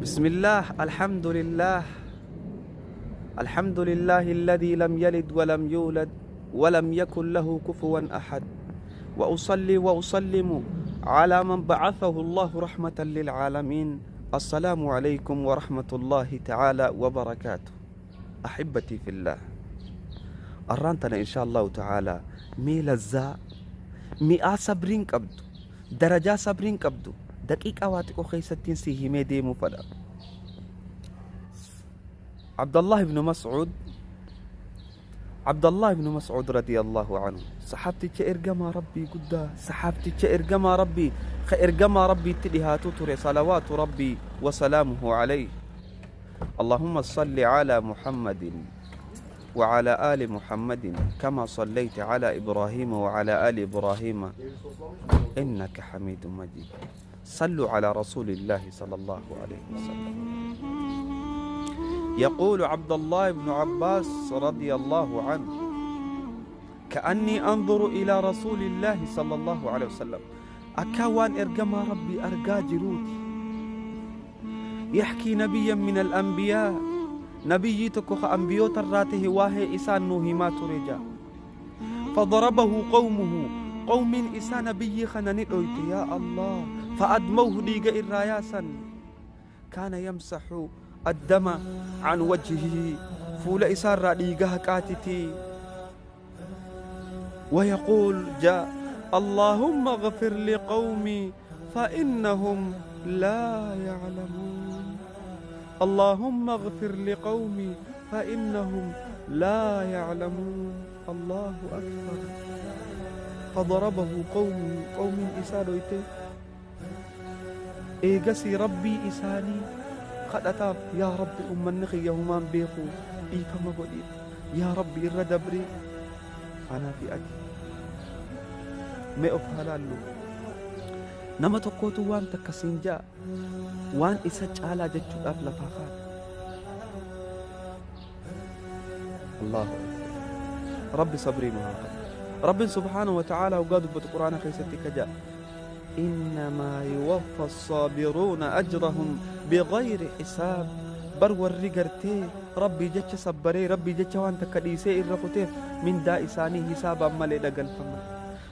بسم الله، الحمد لله، الحمد لله الذي لم يلد ولم يولد ولم يكن له كفوا أحد، وأصلي وأسلم على من بعثه الله رحمة للعالمين. السلام عليكم ورحمة الله تعالى وبركاته. أحبتي في الله، arraan tana insha Allahu ta'ala mee lazzaa mi'aa sabriin qabdu, darajaa sabriin qabdu, daqiiqaa waa xiqqoo keessattiin si himee deemuu fadha. Abdallah ibn Mas'ud, Abdallah ibn Mas'ud radiyallahu anhu, saxaabticha ergamaa Rabbii guddaa, saxaabticha ergamaa Rabbii ka ergamaa Rabbiitti dhihaatu ture, salawaatu Rabbii wa salaamuhu alayhi. Allahumma salli ala Muhammadin وعلى آل محمد كما صليت على إبراهيم وعلى آل إبراهيم إنك حميد مجيد. صلوا على رسول الله صلى الله عليه وسلم. يقول عبد الله بن عباس رضي الله عنه: كأني أنظر إلى رسول الله صلى الله عليه وسلم، akka waan ergamaa Rabbii argaa jiruuti. يحكي نبيا من الأنبياء، nabiyyii tokko ka anbiyoota irraa tahe waa'ee isaan nuu himaa ture jaa. فضربه قومه، qawmiin isaa nabiyyii kana ni dhoyte. Yaa Allah! فأدموه، dhiiga irraa yaasan. كان يمسح الدم عن وجهه، fuula isaarraa dhiiga haqaatiti. ويقول jaa: اللهم اغفر لقومي فإنهم لا يعلمون، اللهم اغفر لقومي فإنهم لا يعلمون. الله أكبر! فضربه قومه، qawmiin isaa dhoyte. Eegasii Rabbii isaanii kadhataaf: yaa Rabbi, ummanni kiyya humaan beeku, dhiifama godhiif, yaa Rabbi, irra dabriif. Anaa fi ati mee of haa laallu. Nama tokkootu waan takka siin ja'a, waan isa caalaa jechuudhaaf lafaa kaata. Allahu akbar! Rabbi sabrii nu haa qabu. Rabbiin subhaanahu wa ta'aalaa hoggaa dubbatu Quraana keessatti ka ja'a: إنما يوفى الصابرون أجرهم بغير حساب. Bar warri gartee Rabbii jecha sabbaree, Rabbii jecha waan takka dhiisee irra kuteef, mindaa isaanii hisaabaan malee dhagalfaman.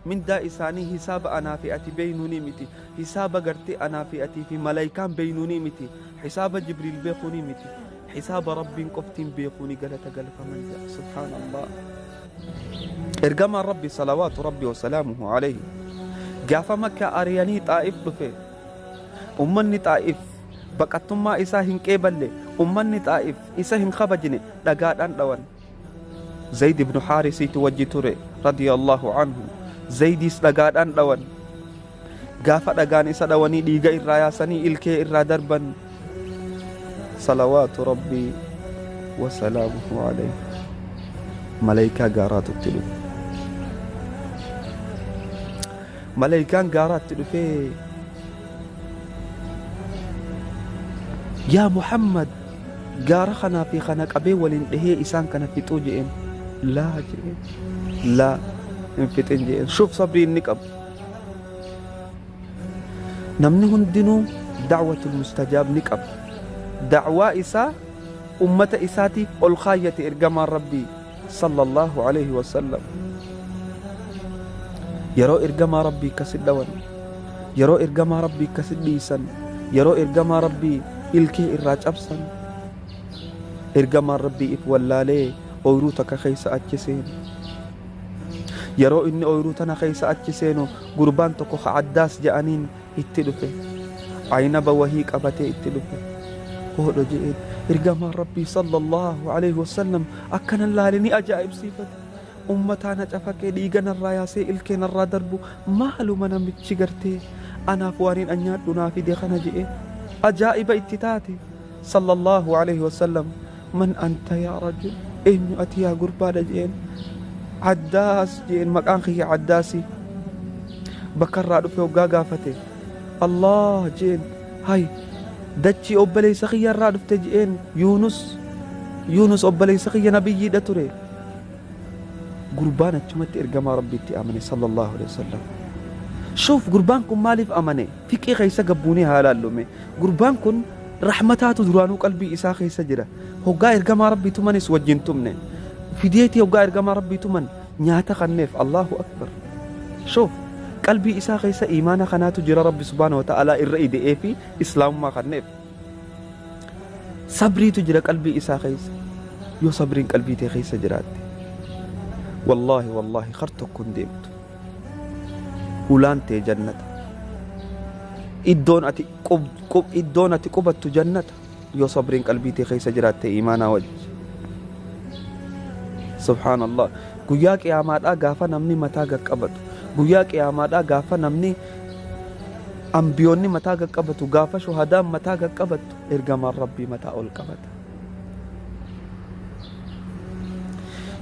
Mindaa isaanii hisaaba anaa fi ati beeynuunii miti, hisaaba gartee anaa fi atii fi malaayikaan beeynuunii miti, hisaaba Jibriil beekuunii miti, hisaaba Rabbiin qoftiin beekuuni galata galfaman jedha. Subhaanallah! Ergamaan Rabbi salawaatu Rabbi wasalaamuhu alayhi gaafa Makka ari'anii Xaa'if dhufe, ummanni Xaa'if baqattummaa isaa hin qeeballe, ummanni Xaa'if isa hin kabajne, dhagaadhaan dhawan. Zayd ibnu Haarisiitu wajji ture radiyallahu anhu. Zaydiis dhagaadhaan dhawan. Gaafa dhagaan isa dhawanii dhiiga irraa yaasanii ilkee irraa darban, salawaatu Rabbii wasalaamuhu alayhi, malaayikaa gaaraatu itti dhufe. Malaayikaan gaaraatti dhufee: yaa Muhammad, gaara kanaa fi kana qabee waliin dhahee isaan kana fixuu je'een. Laa je'een, laa, hin fixin je'een. Shuf, sabrii inni qabu. Namni hundinuu da'watul mustajaab ni qaba. Da'waa isaa ummata isaatiif ol kaayyate ergamaan Rabbii sallallahu alayhi wasallam. Yeroo ergamaa Rabbii akkasi dhawan, yeroo ergamaa Rabbii akkasi dhiisan, yeroo ergamaa Rabbii ilkee irraa cabsan, ergamaan Rabbii if wallaalee ooyruu takka keessa achi seene. Yeroo inni ooyruu tana keessa achi seenu, gurbaan tokko ka Addaas je'aniin itti dhufe. Aynaba wahii qabatee itti dhufe. Hoodho je'een. Ergamaan Rabbii sallallahu alayhi wasallam akkanan laale ni ajaa'ibsiifate. Ummataa na cafaqee, dhiiga narraa yaasee, ilkee narraa darbu, maaluma namichi gartee anaaf waan hin nyaadhu naa fide kana je'e. Ajaa'iba itti taate sallallahu alayhi wasallam. من أنت يا رجل؟ Eenyu ati yaa gurbaadha je'een. Addaas je'een, maqaan kiyya Addaasi. Bakka irraa dhufe hoggaa gaafate, Allah je'een. Hay, dachii obboleessa kiyya irraa dhufte je'een. Yuunus, Yuunus obboleessa kiyya nabiyyiidha ture. Gurbaan achumatti ergamaa Rabbiitti amane sallallahu alaihi wasallam. Shuuf, gurbaan kun maaliif amane? Fiqii keessa gabbuunee haa laallume. Gurbaan kun Rahmataatu duraanuu qalbii isaa keessa jira. Hoggaa ergamaa Rabbii tumanis wajjin tumne. Fideetii hoggaa ergamaa Rabbii tuman nyaata kanneef. Allahu akbar. Shuuf, qalbii isaa keessa iimaana kanaatu jira. Rabbi subhaanahu wa ta'aalaa irra ide'ee fi islaamummaa kanneef. Sabriitu jira qalbii isaa keessa. Yoo sabriin qalbii tee keessa jiraatte, wallaahi wallaahi kar tokko hin deemtu. Ulaan tee jannata. Iddoon ati iddoon ati qubattu jannata, yoo sabriin qalbii tee keessa jiraatte iimaanaa wajji. Subhaanallah. Guyyaa qiyaamaadhaa gaafa namni mataa gaqqabatu, guyyaa qiyaamaadhaa gaafa namni ambiyoonni mataa gaqqabatu, gaafa shuhadaan mataa gaqqabattu, ergamaan Rabbii mataa ol qabata.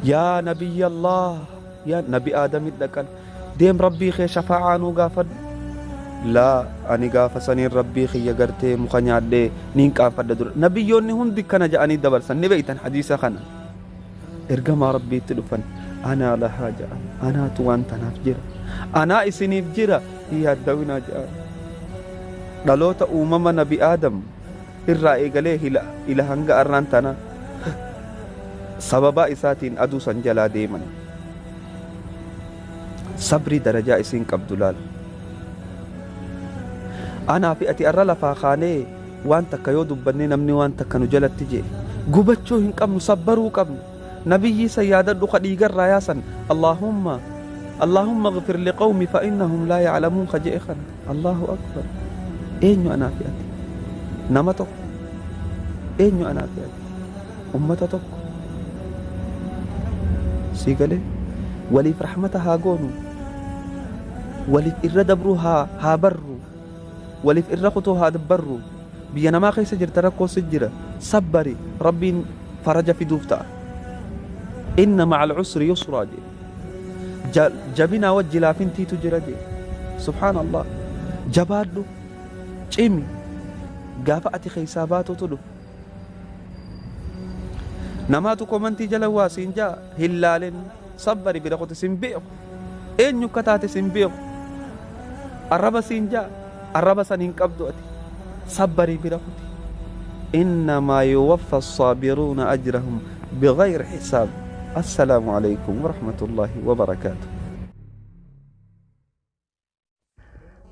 Yaa Nabiyyallah, yaa Nabi Aadamit dhaqan, deem Rabbii kee shafaa'aa nuu gaafadhu. Laa, ani gaafa saniin Rabbii kiyya gartee muka nyaadhee niin qaanfadha dura. Nabiyyoonni hundi kana ja'anii dabarsan, ni beeytan hadiisa kana. Ergamaa Rabbiitti dhufan, anaa lahaa ja'an, anaatu waan tanaaf jira. Anaa isiniif jira, hin yaaddawinaa ja'an. Dhaloota uumama Nabi Aadam irraa eegalee ila hanga arraan tana sababaa isaatiin aduu san jalaa deeman. Sabrii darajaa isiin qabdu laal. Anaa fi ati arra lafaa kaanee waan takka yoo dubbannee namni waan takka nu jalatti je'e, gubachuu hin qabnu, sabbaruu qabna. Nabiyyii san yaadadhu ka dhiigarraa yaasan, Allaahumma Allaahumma ighfir liqawmi fa innahum laa ya'lamuun ka je'e kana. Allahu akbar. Eenyu anaa fi ati? Nama tokko. Eenyu anaa fi ati? Ummata tokko. Sii galee? Waliif rahmata haa goonu. Waliif irra dabruu haa barru. Waliif irra kutuu haa barru. Biyya namaa keessa jirta, rakkoo si jira. Sabbari, Rabbiin faraja fiduuf ta'a. Inna ma'al usri yusraa jee. Jabinaa wajji laafintiitu jira jee. Subhaanallah. Jabaadhu. Cimi. Gaafa ati keessaa baatutu dhufa. Namaatu komantii jala waa siin jaa hin laalin, sabbari, bira kuti. Sin beeku, eenyu akka taate sin beeku. Arraba siin jaa, arraba san hin qabdu, ati sabbarii bira kuti. Innamaa yuwaffa as-saabiruuna ajrahum bighayri hisaab. Assalaamu alaykum warahmatullaahi wabarakaatuh.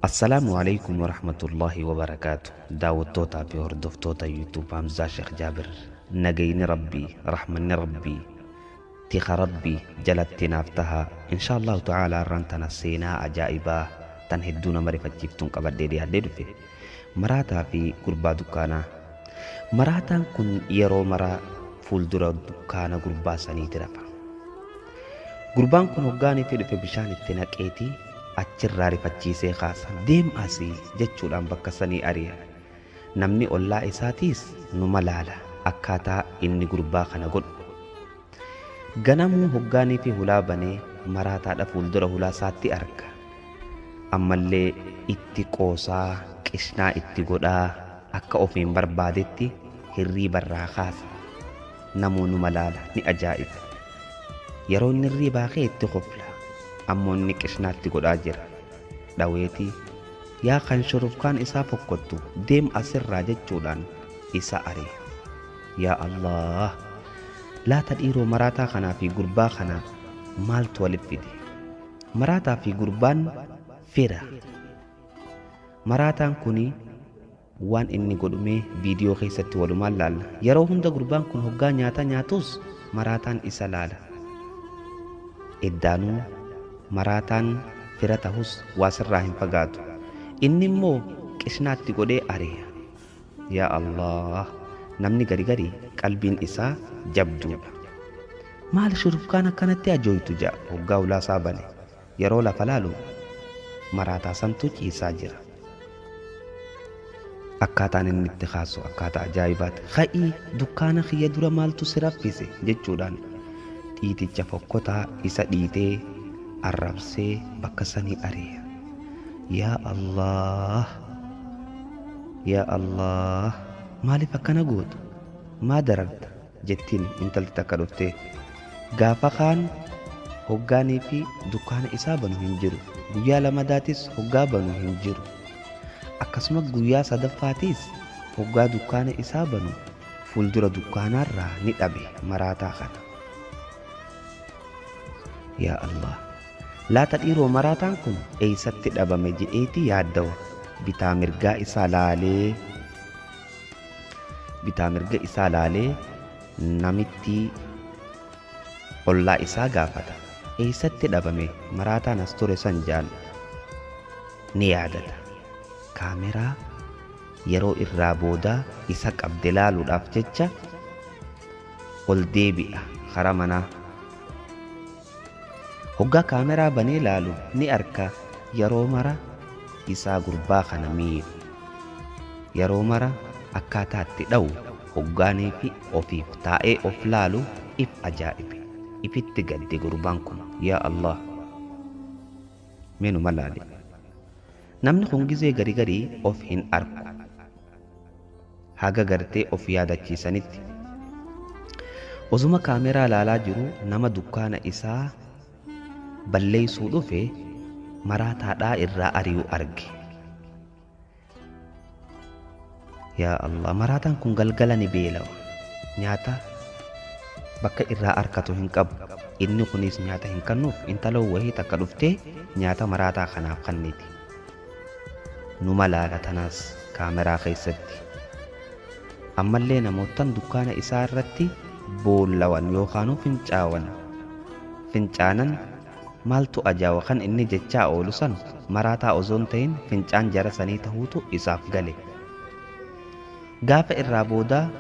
Assalaamu alaikum warahmatullaahi wabarakaatu. Daawwattootaa fi hordoftoota YouTube Hamzaa Sheekh Jaabir, nagayni Rabbii, rahmanni Rabbii, tika Rabbii jalatti naaf tahaa. Insha Allahu ta'ala arraan tana seenaa ajaa'ibaa tan hedduu nama rifachiiftuun qabadhee dhiyaadhee dhufe. Maraataa fi gurbaa dukkaanaa. Maraataan kun yeroo maraa fuuldura dukkaana gurbaa saniiti rafa. Gurbaan kun hoggaanii fi dhufe bishaan itti naqeetii achirraa rifachiisee kaasa. Deem asii jechuudhaan bakka sanii ari'a. Namni ollaa isaatiis numa laala akkaataa inni gurbaa kana godhu. Ganamuu hoggaanii fi hulaa banee maraataadha fuuldura hulaa isaatti arga. Ammallee itti qoosaa, qishnaa itti godhaa, akka ofiin barbaadetti hirriibarraa kaasa. Namuu numa laala, ni ajaa'iba. Yeroo inni hirriibaa ka'e itti kofla. Ammoo inni qishnaatti godhaa jira. Dhaweetii, yaa kan shurufkaan isaa fokkottu, deem asirraa jechuudhaan isa ari'a. Yaa Allah! Laata dhiiroo, maraataa kanaa fi gurbaa kana maaltu walitti fide? Maraataa fi gurbaan fira. Maraataan kuni waan inni godhumee viidiyoo keessatti walumaan laalla. Yeroo hunda gurbaan kun hoggaa nyaata nyaatus maraataan isa laala. Eddaanuu maraataan fira tahus waa sirraa hin fagaatu. Inni immoo qishnaatti godhee ari'a. Yaa Allah! Namni gari gari qalbiin isaa jabduudha. Maal shurufkaan akkanatti ajooytu ja'a hoggaa ulaasaa bane. Yeroo lafa laalu maraataa santu ciisaa jira. Akkaataan inni itti kaasu akkaataa ajaa'ibaati. Ka'ii, dukkaana kiyya dura maaltu si raffise jechuudhaan dhiiticha fokkotaa isa dhiitee arrabsee bakka sanii ari'a. Yaa Allah! Yaa Allah! Maaliif akkana gootu? Maa dararta? Jettiin intalti takka dhuftee. Gaafa kaan hoggaanii fi dukkaana isaa banu hin jiru. Guyyaa lamadaatis hoggaa banu hin jiru. Akkasuma guyyaa sadaffaatiis Hoggaa dukkaana isaa banu fuuldura dukkaanaarraa ni dhabe maraataa kana. Yaa Allah! Laata dhiiroo maraataan kun eeysatti dhabame je'eeti yaaddawa. Bitaa mirgaa isaa laalee bitaa mirga isaa laalee namittii ollaa isaa gaafata. Eeysatti dhabame maraataan as ture san jaan ni yaadata. Kaameraa yeroo irraa boodaa isa qabde laaluudhaaf jecha ol deebi'a karaa manaa. Hoggaa kaameraa banee laalu ni arka yeroo mara isaa gurbaa kana miidhu. Yeroo mara akkaataa itti dha'u hoggaanii fi ofiif taa'ee of laalu if ajaa'ibe. Ifitti gadde gurbaan kun yaa Allah. Meenuma laale. Namni kun gizee gari garii of hin arku. Haga gartee of yaadachiisanitti. Osuma kaameraa laalaa jiru nama dukkaana isaa balleessuu dhufe maraataadhaa irraa ari'u arge. Yaa Allah, maraataan kun galgala ni beelawa. Nyaata bakka irraa arkatu hin qabu. Inni kunis nyaata hin kennuuf intala wahii takka dhuftee nyaata maraataa kanaaf kenniti. Numa laala tanaas kaameraa keessatti. Ammallee namootan dukkaana isaa irratti boollawan yookaan fincaawan fincaanan maaltu ajaawa kan inni jechaa oolu san maraataa osoo hin ta'in fincaan jara sanii tahuutu isaaf gale. Gaafa irraa boodaa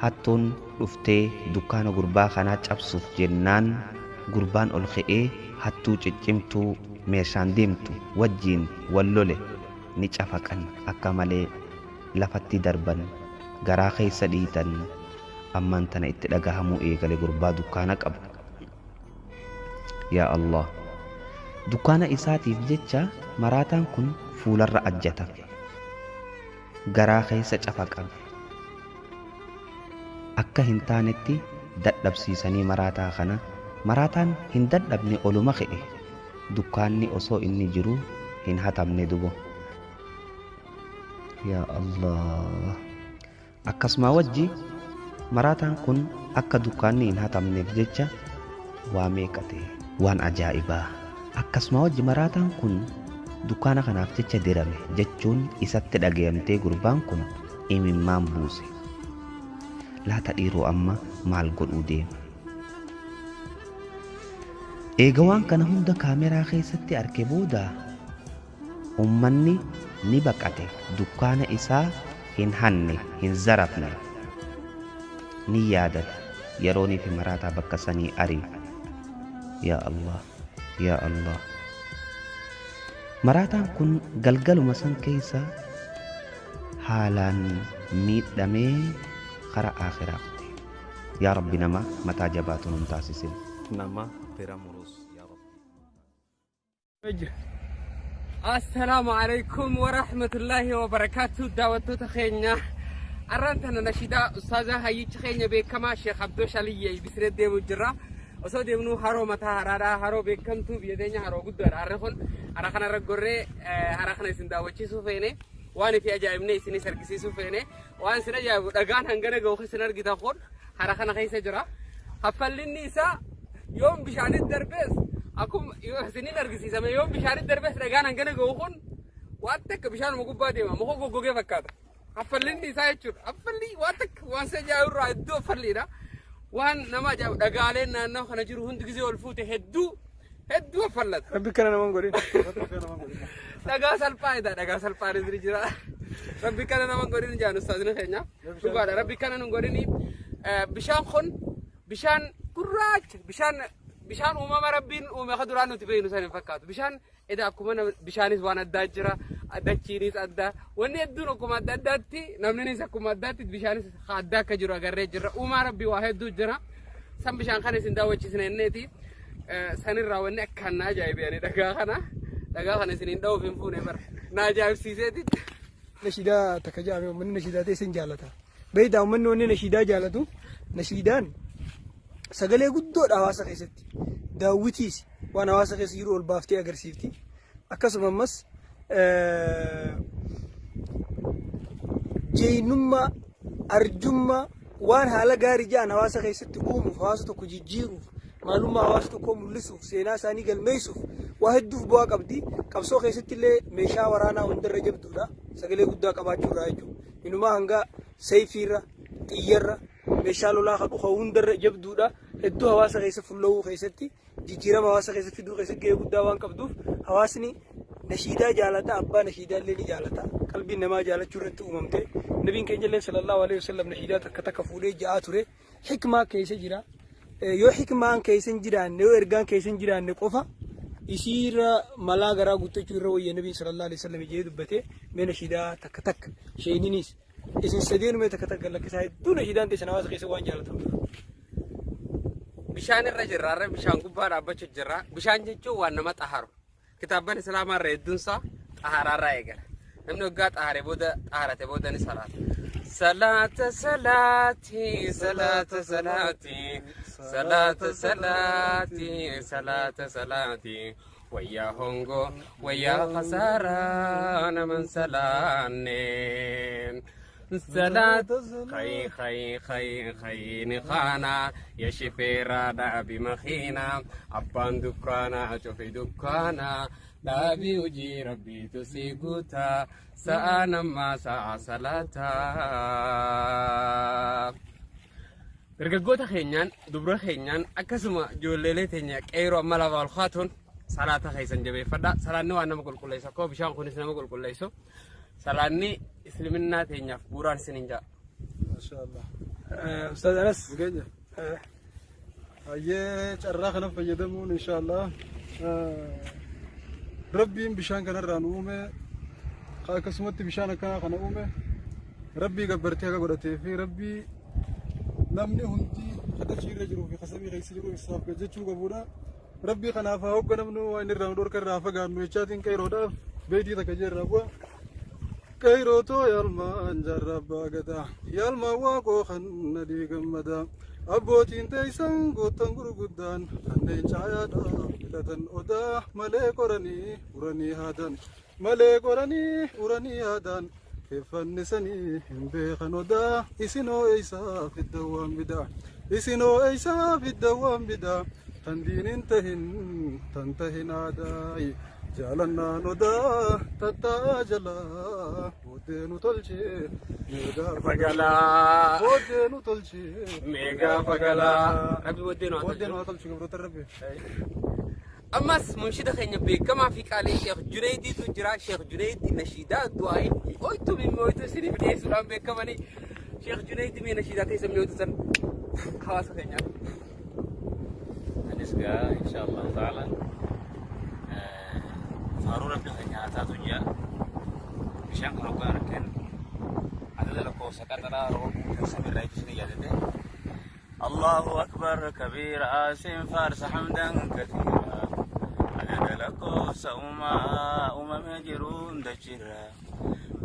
hattuun dhuftee dukkaana gurbaa kanaa cabsuuf jennaan gurbaan ol ka'ee hattuu ciccimtuu meeshaan deemtu wajjiin wal lole ni cafaqan akka malee lafatti darban garaa keessa dhiitan ammaan tana itti dhagahamuu eegale gurbaa dukkaana qabu. Yaa Allah! Dukkaana isaatiif jecha maraataan kun fuularra ajjatame. Garaa keessa cafaqame. Akka hin taanetti dadhabsiisanii maraataa kana maraataan hin dadhabne oluma ka'e dukkaanni osoo inni jiru hin hatamne dubo. Yaa Allah! Akkasuma wajji maraataan kun akka dukkaanni hin hatamneef jecha waa meeqa ta'e waan ajaa'ibaa. Akkasuma wajji maraataan kun dukkaana kanaaf jecha dirame jechuun isatti dhagayamtee gurbaan kun imimmaan buuse. Laata dhiiroo amma maal godhuu deema? Eega waan kana hunda kaameraa keessatti arke booda ummanni ni baqate dukkaana isaa hin hanne hin zarafne ni yaadata yeroonii fi maraataa bakka sanii ari'u. Yaa Allah! Yaa Allah! Maraataan kun galgaluma san keessa haalaan miidhamee karaa akhiraa kute. Yaa Rabbi nama mataa jabaatu nun taasisin. Nama bira murus yaa Rabbi. Assalaamu alaikum wa rahmatullahi wa barakaatu daawwattoota keenya. Arraan tana nashidaa ustaazaa hayyicha keenya beekamaa Sheekh Abdoo Shaliyyee bisiree deemu jirra. Osoo deemnuu haroo mataa haraadhaa haroo beekamtuu biyya teenya haroo guddaadha. Harri kun hara kanarra gorree hara kana isin daawwachiisuu feene waan ifi ajaa'ibnee isinis argisiisuu feene waan isin ajaa'ibu dhagaan hangana ga'u isin argitan kun hara kana keessa jira. Haffallinni isaa yoom bishaanitti darbees akkuma isiniin argisiisame yoom bishaanitti darbees dhagaan hangana ga'u kun waan takka bishaanuma gubbaa deema muka goggogee fakkaata. Haffallinni isaa jechuudha. Haffalli waan takka waan isa ajaa'ibu irraa hedduu haffalliidha. Waan nama ajaa'ibu dhagaaleen naannoo kana jiru hundi gisee ol fuute hedduu hedduu haffallata. Rabbi kana nama hin godhin. Dhagaa salphaa dha dhagaa salphaanis ni jira. Rabbi kana nama hin godhin jaan ustaazni keenya. Dhugaadha rabbi kana nu hin godhini. Bishaan kun bishaan gurraacha bishaan bishaan uumama rabbiin uume ka duraan nuti beeknu san hin fakkaatu. Bishaan eda akkuma bishaanis waan addaa jira dachiinis adda wanni hedduun akkuma adda addaatti namninis akkuma addaatti bishaanis adda akka jiru agarree jirra. Uumaa rabbii waa hedduu jira. San bishaan kana isin daawwachiisna inneeti. Sanirraa wanni akkaan na ajaa'ibe ani dhagaa kana dhagaa kana isiniin dha'uuf hin fuune bara na ajaa'ibsiiseeti. Nashiidaa takka jedhame uummanni nashiidaa ta'e isin jaalata. Beektaa uummanni wanni nashiidaa jaalatu nashiidaan sagalee guddoodha hawaasa keessatti. Daawwitiis waan hawaasa keessa jiru ol baaftee agarsiifti. Akkasuma ammas Jeenyummaa, arjummaa, waan haala gaarii ja'an hawaasa keessatti uumuuf, hawaasa tokko jijjiiruuf, maalummaa hawaasa tokkoo mul'isuuf, seenaa isaanii galmeessuuf waa hedduuf bu'aa qabdi. Qabsoo keessatti illee meeshaa waraanaa hundarra jabduudha. Sagalee guddaa qabaachuu irraa jechuudha. Inumaa hanga seefiirra, xiyyarra, meeshaa lolaa kan dhufa hundarra jabduudha. Hedduu hawaasa keessa fulla'uu keessatti, jijjiirama hawaasa keessa fiduu keessatti gahee guddaa waan qabduuf hawaasni nashiidaa jaalata, abbaa nashiidaa illee ni jaalata. Qalbiin namaa jaalachuu irratti uumamte. Nabiin keenya illee sallallahu alaihi wasallam nashiidaa takka takka fuudhee ja'aa ture. Hikmaa keessa jira. Yoo hikmaan keessa hin jiraanne, yoo ergaan keessa hin jiraanne qofa isiirra malaa garaa guuttachuu irra wayya nabiin sallallahu alaihi wasallam jedhee dubbate. Mee nashiidaa takka takka sheeninis isin sadeen mee takka takka lakkisaa, hedduu nashiidaan teessan hawaasa keessa waan jaalatamtuuf. Bishaan irra jirra, har'a bishaan gubbaa dhaabbachuu jirra. Bishaan jechuun waan nama xaharu. Kitaabban Islaamaa irra hedduunsaa xaharaarraa eegala. Namni waggaa xahare booda, xaharate booda ni salaata. Salaata salaati salaata salaati salaata salaati salaata salaati, wayyaa hongoo wayyaa khasaaraa naman salaanne. Salaat khay khay khay khayni khana ya shifeera dhaabi makiina, abbaan dukkaanaa cufi dukkaana, dhaabi hojii rabbiitu si guutaa, sa'a namaa sa'a salaataa. Dargaggoota keenyaan, dubra keenyaan, akkasuma ijoolleelee teenya qeeroo amma lafa ol kaatuun salaata keessan jabeeffadha. Salaanni waan nama qulqulleessu, akkuma bishaan kunis nama qulqulleessu. Salaanni isliminnaa teenyaaf bu'uuraan isiniin ja'a. Maashaallah. Ustaaz Anas. Keenya. Hayyee, carraa kana fayyadamuun inshaallah Rabbiin bishaan kanarraa nu uume, akkasumatti bishaan akkanaa kana uume, Rabbii gabbartee akka godhatee fi Rabbii namni hundi kadhachii irra jiruu fi kasamii keessa jiru isaaf gajjachuu qabudha. Rabbii kanaaf haa hoogganamnu, waan irraa nu dhorka irraa fagaannu jechaatiin qeeroodhaaf beeytii takka jeerraa bu'a. Qeerootoo yaalmaan jaarraa abbaa gadaa, yaalmaan waaqoo kan nadii gammadaa, abbootiin teessan goottan gurguddaan kanneen caayaadhaaf filatan odaa, malee qoranii uranii haadan, malee qoranii uranii haadan keeffannisanii hin beekan odaa. Isinoo eeysaa fiddan waan bidaa? Isinoo eeysaa fiddan waan bidaa? Tan diinin tahin, tan tahin aadaayi. Jaalannaan odaa tattaa jalaa booddee nu tolchee meegaa Fagalaa. Booddee nu tolchee Meegaa fagalaa. Rabbi booddee nu haa booddee nu tolchu. haa tolchu, gabroota Rabbi. Ammas munshida keenya beekamaa fi qaalii Sheekh Junaydiitu jira. Sheekh Junaydi nashiidaa du'aayi oytuu mimmooytuu isiniif dhiyeessuudhaan beekamanii. Sheekh Junaydi, mee nashiidaa teessa mi'ootu san hawaasa keenyaaf. Anis gaa insha Allah ta'ala faaruu Rabbi keenya haa taatu jaa, bishaan kun hoggaa argeen adada lakkoofsa qaxaraa rooba samirraa jechuun ni yaadate. الله أكبر كبيرا سنفارس حمدا كثيرا عدد lakkoofsa uumaa uumamee jiruun dachirra,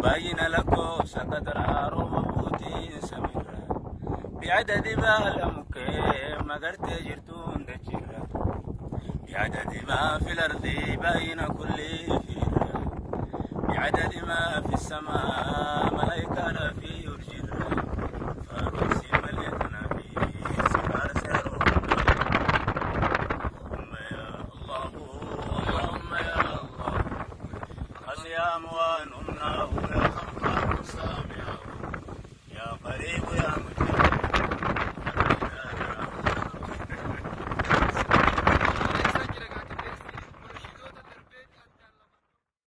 baay'ina lakkoofsa qaxaraa rooba buutiin samirra, بعدد baala mukkeen magartee jirtuun dachirra, بعدد ما في الأرض بين كل فيرا، بعدد ما في السماء ملائكة في يرجرا، فارسي مليتنا في سفار اللهم يا الله، اللهم يا الله، الصيام ونمناه يا خفاف سامعه يا قريب يا مجيب.